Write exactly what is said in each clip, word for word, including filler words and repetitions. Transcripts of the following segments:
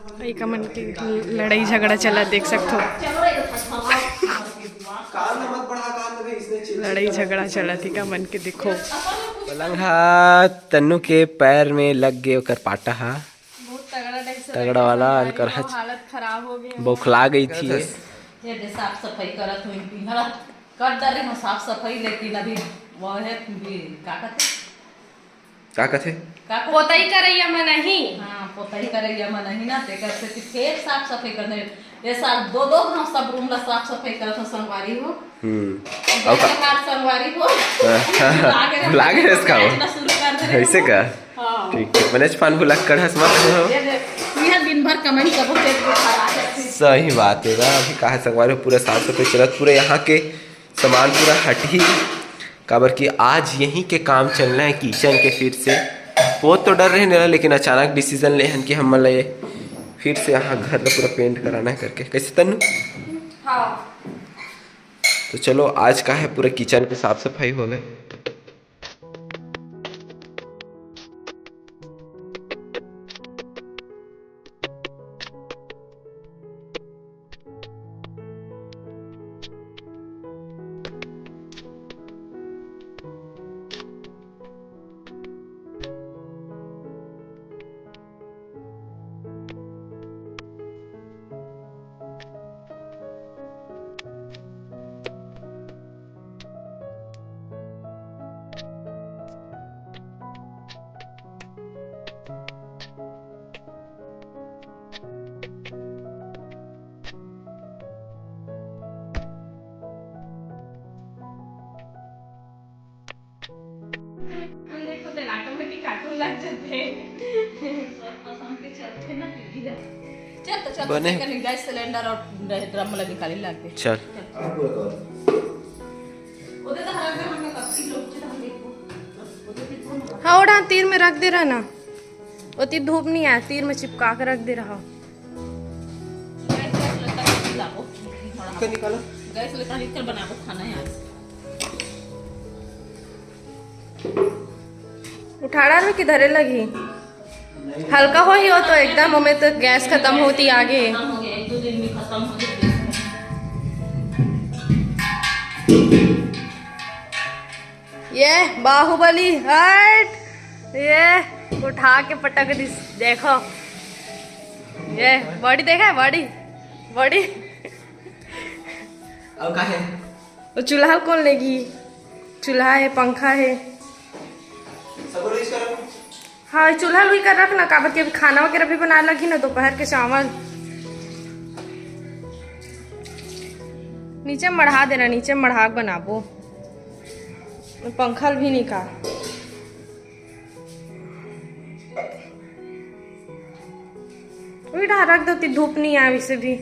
इका मन के लड़ाई झगड़ा चला, देख सकथो। लड़ाई झगड़ा चला थी का मन के, देखो। पलंग हा तन्नू के पैर में लग गए, ओकर पाटा हा। बहुत तगड़ा type से तगड़ा वाला, हालत खराब हो गई। बौखला गई थी। ये दे साफ सफाई करत हुई, पिंहरा कर डरे हो साफ सफाई, लेकिन अभी वो है भी का कहते? का कथे? का कथे? पोतई करैया मन नहीं। हाँ, पोतई करैया मन नहीं ना, तेकर सेती फेर साफ सफाई करने। ये साल दो दो घाव सब रूम ला साफ सफाई करत हो संगवारी हो। हम्म। अउ का? संगवारी हो। भुला गे इसका हो। ऐसे का? हाँ। ठीक है, मैंने पान भुला कढ़स मत हो। ये दिन भर कमाई सब पेट को खा रहा है। सही बात है ना, अभी कहा संगवारी हो, पूरा साफ सफाई चलत, पूरा यहाँ के सामान पूरा हटही, काबर कि आज यहीं के काम चलना है किचन के फिर से। पोत तो डर रहे नेला, लेकिन अचानक डिसीजन ले हन कि हम मन ल ये फिर से यहाँ घर ल पूरा पेंट कराना है करके। कैसे तन्नू? हाँ। तो चलो, आज का है पूरा किचन के साफ सफाई हो गए। देखो, तेल automatic काटू लग जाते हैं। चल तो चल, बने। गैस सिलेंडर और ड्रम वाला निकाले लाग दे। चल। हाँ, ओढ़ा तीर में रख दे रहा ना। ओती धूप नहीं आया, तीर में चिपका के रख दे रहा। गैस लेकर बनाबो खाना है आज। उठाड़ा में किधरे लगी? हल्का हो ही हो तो एकदम, ओमे तो गैस खत्म होती आगे। खत्म हो गया, एक दो दिन में खत्म हो जाती है। ये बाहुबली हट, ये उठा के पटक दिस। देखो ये बॉडी देखा है, बॉडी, बॉडी। अब का है? वो चूल्हा कौन लेगी? चूल्हा है, पंखा है। हाँ, चूल्हा लुई कर रख ना, काबर के अभी खाना वगैरह भी बनाए लगी ना, दोपहर के चावल। नीचे मढ़ा देना, नीचे मढ़ा के बनाबो। पंखा भी नहीं का। उही डहा रख देती, धूप नहीं आए वैसे भी।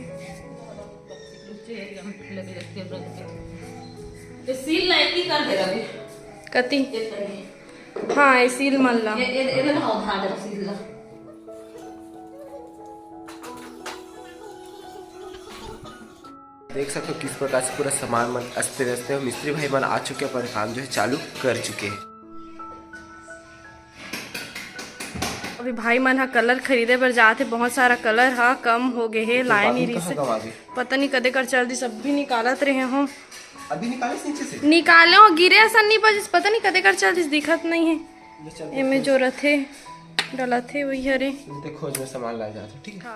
ये सील लाइक ही कर दे रवि। कति? ये तनी। हाँ, ये सील मन ला। ये, ये, ये ना उठा दे सील ला। देख सकते हो किस प्रकार से पूरा सामान मन अस्ते व्यस्त है। मिस्त्री भाई मन आ चुके, अपन काम जो है चालू कर चुके हैं। अभी भाई मन ह कलर खरीदे बर जात हे, बहुत सारा कलर ह कम हो गे हे, लाए नहीं रहिस। पता नहीं कदे कर चल दिस, सब भी निकालत रहे हो। अभी निकाले नीचे से? निकाले हो, गिरे असन नहीं बजिस, पता नहीं कदे कर चल दिस, दिखत नहीं है। एमे जो रथे, डलत हे वही हरे। खोज में सामान ला जात हो, ठीक है?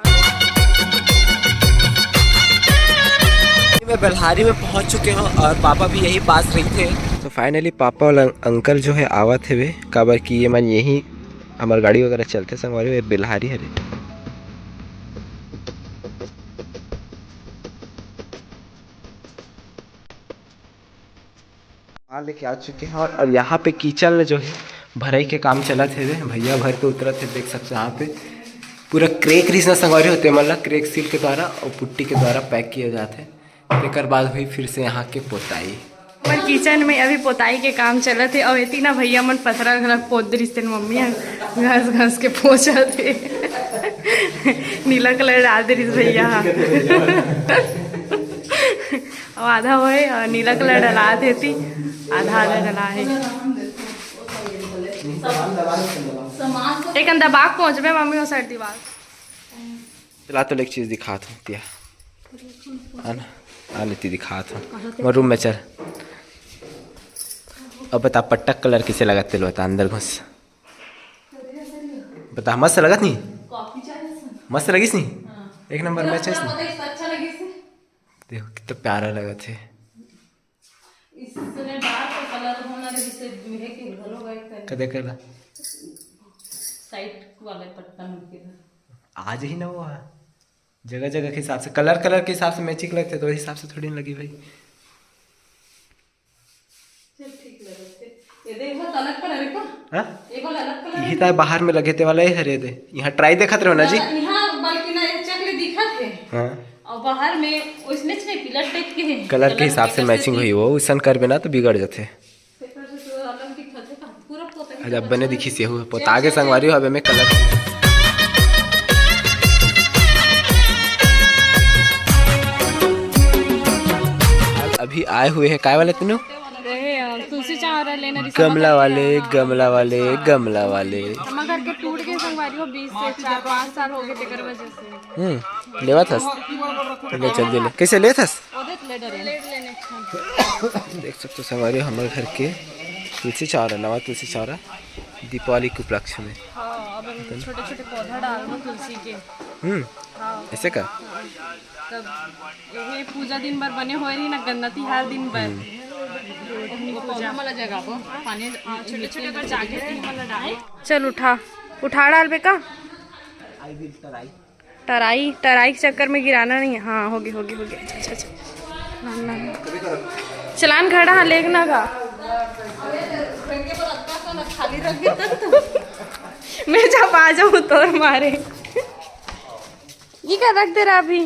मैं बेल्हारी में पहुंच चुके हूँ और पापा भी यही पास रही थे। तो फाइनली पापा और अं-, अंकल जो है आवत हेवे, काबर कि ये मन यही हमार गाड़ी वगैरह चलते संगवारी हो, ये बेल्हारी हरे। सामान लेके आ चुके हैं और, और यहाँ पे किचन में जो है भराई के काम चलत हे। भैया भर के उतरत हे, देख सकते हो यहाँ पे पूरा क्रैक रिस ना संगवारी हो, तेमन ला क्रैक सील के द्वारा और पुट्टी के द्वारा पैक किया जाता है। एकर बाद हुई फिर से यहाँ के पोताई। हमर किचन में अभी पोताई के काम चलत हे और एती ना भैया मन पथरा घलक पोत दे रिस, तेन मम्मी ह घस घस के पोछत हे। नीला कलर डाल दे रिस भैया ह। अब आधा होए और नीला कलर डला देती, आधा आधा डला है। एक अंदर बाग पहुंचबे मम्मी, ओ साइड दीवार। चला तो एक चीज दिखात हूँ तिया। आना, आ लेती दिखात हूँ। मोर रूम में चल। अब बता पट्टक कलर किसे लगत तेल बता अंदर घुस। बता मस्त लगत नहीं? मस्त लगिस नहीं? एक नंबर मैच है इसमें। देखो कितना प्यारा लगत है। इसने डार्क कलर होना जैसे मुझे के घलो गए कर कदे कर ला। साइड वाले पट्टा मिलके था। आज ही ना वो है। जगह जगह के हिसाब से, कलर कलर के हिसाब से मैचिंग लगते तो वही हिसाब से थोड़ी ना लगी भाई। चल ठीक लगत है। ये देखो तलक पर अरे को। हाँ? ये वाला अलग कलर यही है। तो बाहर में लगे थे वाला ये हरे दे। यहाँ ट्राई देखत रहो ना जी। यहाँ बल्कि ना ये चकले दिखत है। हाँ। और बाहर में उसने छे पीला टाइप के है। कलर के हिसाब से मैचिंग हुई वो, उसन करबे ना तो बिगड़ जाते। पेपर से तो अलग दिखत है, पूरा पोता ही अरे अब बने दिखी से हुआ, पोता आगे संगवारी हो, अब मैं कलर। अभी आए हुए हैं काय वाले तीनों? तुलसी चावरा लेना रिसा गमला वाले, गमला वाले, गमला वाले। हमर घर के टूट गए संगवारी हो, बीस से चार पाँच साल हो गए तेकर वजह से। हम्म, लेवा थस? ले चल दे ले। कैसे ले थस? ओदे ले डरे। देख सकते हो संगवारी हो, हमर घर के तुलसी चावरा, नवा तुलसी चावरा दीपावली के उपलक्ष्य में। हाँ, अब हम छोटे-छोटे पौधा डालबो तुलसी के। हम्म। हाँ। ऐसे का? हाँ। तब यही पूजा दिन भर बने होए रही ना, गन्ना तिहार दिन भर। हम्म। पूजा वाला जगह को पानी हाँ, छोटे-छोटे कर जागे रही, मतलब डाल। चल उठा, उठा डालबे का? I will try। Try, try के चक्कर में गिराना नहीं है। हाँ, होगे, होगे, होगे। अच्छा, अच्छा, अच्छा। ना, ना, ना। चलान खड़ा, हाँ, लेग ना का। मैं जब आ जाऊँ तोर मारे। ये का रख दे रहा अभी?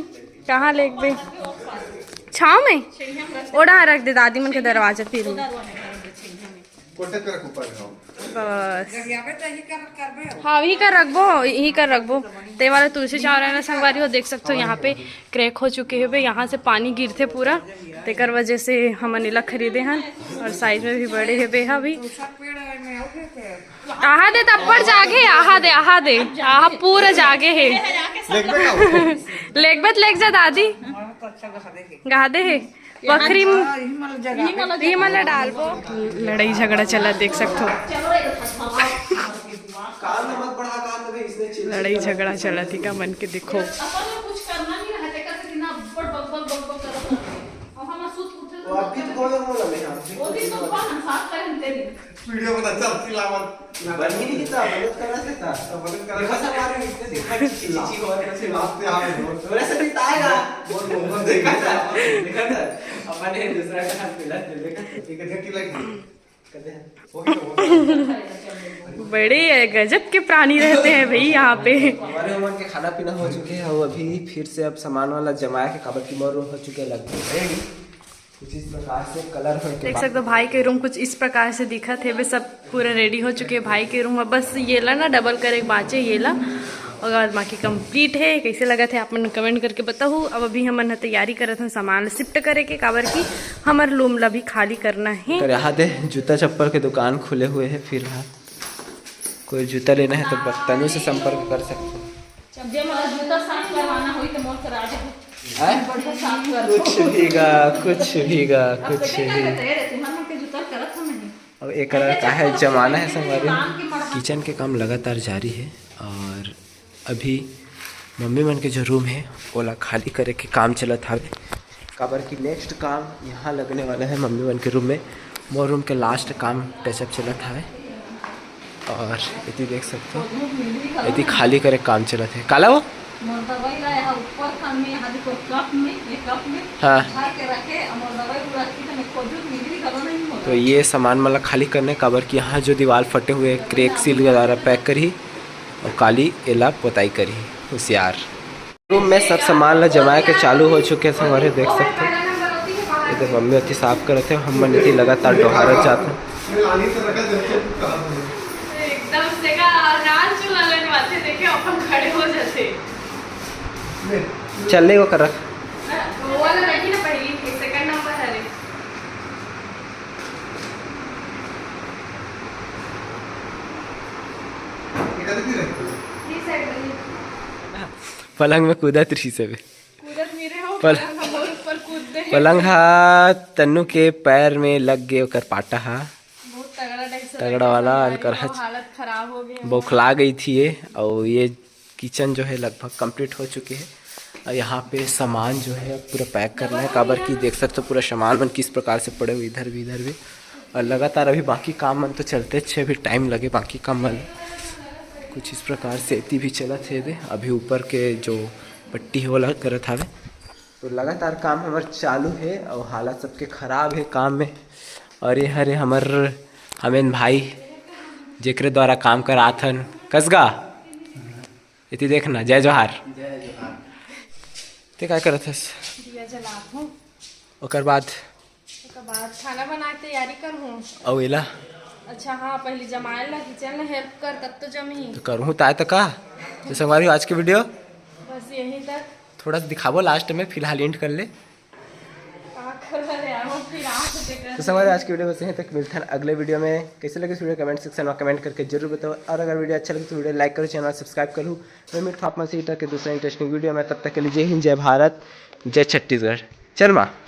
कहाँ लेग बे? छाँव में? ओड़ा रख दे दादी मन के दरवाजा फिर में। कोठे पे रख ऊपर में। बस। हाँ, यही कर रखबो, यही कर रखबो। ते वाला तुलसी चावरा ना संगवारी हो, देख सकते हो यहाँ पे क्रैक हो चुके हे बे, यहाँ से पानी गिरथे पूरा, तेकर वजह से हमन एला खरीदे हन। और साइज में भी बड़े हे बे हा अभी। आहा दे तप्पड़ जागे, आहा दे, आहा दे, आहा पूरा जागे हे। लेगबे त लेग जा दादी। गादे हे। बखरी म-, हाँ, इही मन ला जगाबे। इही मन ला डालबो। लड़ाई झगड़ा चला देख सकथो। लड़ाई झगड़ा चला थी का मन के देखो। वीडियो बना, चल, चिल्लावन। बनी नहीं कितना, मदद करना से था। तो मदद करना देखो, से। सब आ रहे हैं, इतने देखा, ची, ची, ची, और कैसे लास्ट पे आ रहे हो। तो वैसे भी ताएगा। बोल, बोल, बोल, देखा था, देखा था। अपन ने दूसरा का हाथ मिला, देखा, देखा, देखा, लग गई। कहते हैं, हो गया, हो गया। बड़े गजब के प्राणी रहते हैं भाई यहाँ पे। हमारे उमन के खाना पीना हो चुके हैं, वो अभी फिर से अब सामान वाला जमाया के काबर की मोर हो चुके हैं लगभग रेडी। कुछ इस प्रकार से कलर होके देख सकते हो, भाई के रूम कुछ इस प्रकार से दिखत हे। बस सब पूरा रेडी हो चुके हे भाई के रूम। अब बस ये ला ना डबल करे के बाचे, ये ला। और बाद बाकी कंप्लीट हे। कैसे लगत हे आप मन कमेंट करके बताहू। अब अभी हमन ह तैयारी करत हन सामान शिफ्ट करे के, काबर की हमर रूम ला भी खाली करना हे। तो यहाँ दे जूता चप्पल के दुकान खुले हुए हे फिलहाल। कोई जूता लेना है तो तनु से संपर्क कर सकते हो। जब जे मोला जूता साफ करवाना होई त मोर करा दे। हैं? बढ़िया साफ कर दो। कुछ भीगा, कुछ भीगा, अब कुछ बेटा भी। कहते रे, तुम्हार मन के जूता करत हो नहीं। अब एकरा काहे जमाना है संगवारी। किचन के काम लगातार जारी है और अभी मम्मी मन के जो रूम है ओला खाली करे के काम चलत हवे, काबर कि नेक्स्ट काम यहाँ लगने वाला है मम्मी मन के रूम में। मोर रूम के लास्ट काम टचअप चलत हवे। और एती देख सकते हो, एती खाली करे काम चलत हे। काला वो? मोर दवाई ला यहाँ ऊपर खान में, यहाँ देखो कप में, ये कप में हाँ। भर के रखे, और मोर दवाई पूरा रखी, तो मैं खोजू, मिली गलो नहीं मोर। तो ये सामान मन ला खाली करने, काबर कि यहाँ जो दीवार फटे हुए क्रैक सील के द्वारा पैक करही और काली एला पोताई करही। होशियार। रूम में सब सामान ला जमाए के चालू हो चुके हे संगवारी, देख सकते हो। इधर मम्मी होती साफ करत हे, हम मन इधर लगातार डोहारत जात हन। एकदम से का नाल चूल्हा लगवाथे, देखे अपन खड़े हो जाथे। चल ले वो कर रख। वो वाला रखी ना पहली, एक सेकंड नंबर हरे। ये साइड में। पलंग में कूदत रहिस हवे। कूदत नहीं रहे हो, पल- पलंग हमर ऊपर कूद दे। पलंग हा तन्नू के पैर में लग गे, ओकर पाटा हा। बहुत तगड़ा ढंग से तगड़ा वाला, हमारी हल्का तो हच- हालत खराब हो गई। बौखला गई थी ये। और ये किचन जो है लगभग कंप्लीट हो चुके हैं। और यहाँ पे सामान जो है अब पूरा पैक करना है, काबर की देख सकते हो पूरा सामान मन किस प्रकार से पड़े हुए इधर भी, इधर भी। और लगातार अभी बाकी काम मन तो चलते अच्छे, अभी टाइम लगे बाकी काम मन। कुछ इस प्रकार से एती भी चलत हे दे। अभी ऊपर के जो पट्टी हे ओला करत हावे, तो लगातार काम हमर चालू हे और हालत सबके खराब हे काम में। और ये हरे हमर हमेन भाई, जेकरे द्वारा काम करात हन। कसगा, एती देखना, जय जोहार। ते का करत हस? दिया जलात हूँ। ओकर बाद ओकर बाद खाना बनाए के तैयारी कर हूँ। अउ एला अच्छा हाँ, पहले जमाए ला किचन ला हेल्प कर, तब तो जमी। तो करहूँ ताय तो का। तो संगवारी हो आज के वीडियो बस यहीं तक। थोड़ा सा दिखाबो लास्ट में, फिलहाल एंड कर ले। का करबा रे यार, हम फिर आ के देख तो संगवारी आज के वीडियो बस यहीं तक, मिलते हैं अगले वीडियो में। कैसे लगे वीडियो कमेंट सेक्शन में कमेंट करके जरूर बताओ, और अगर वीडियो अच्छा लगे तो वीडियो लाइक करो, चैनल सब्सक्राइब करो। मैं मिलता हूँ आप मन से के दूसरा इंटरेस्टिंग वीडियो में, तब तक के लिए जय हिंद, जय भारत, जय छत्तीसगढ़। चल माँ।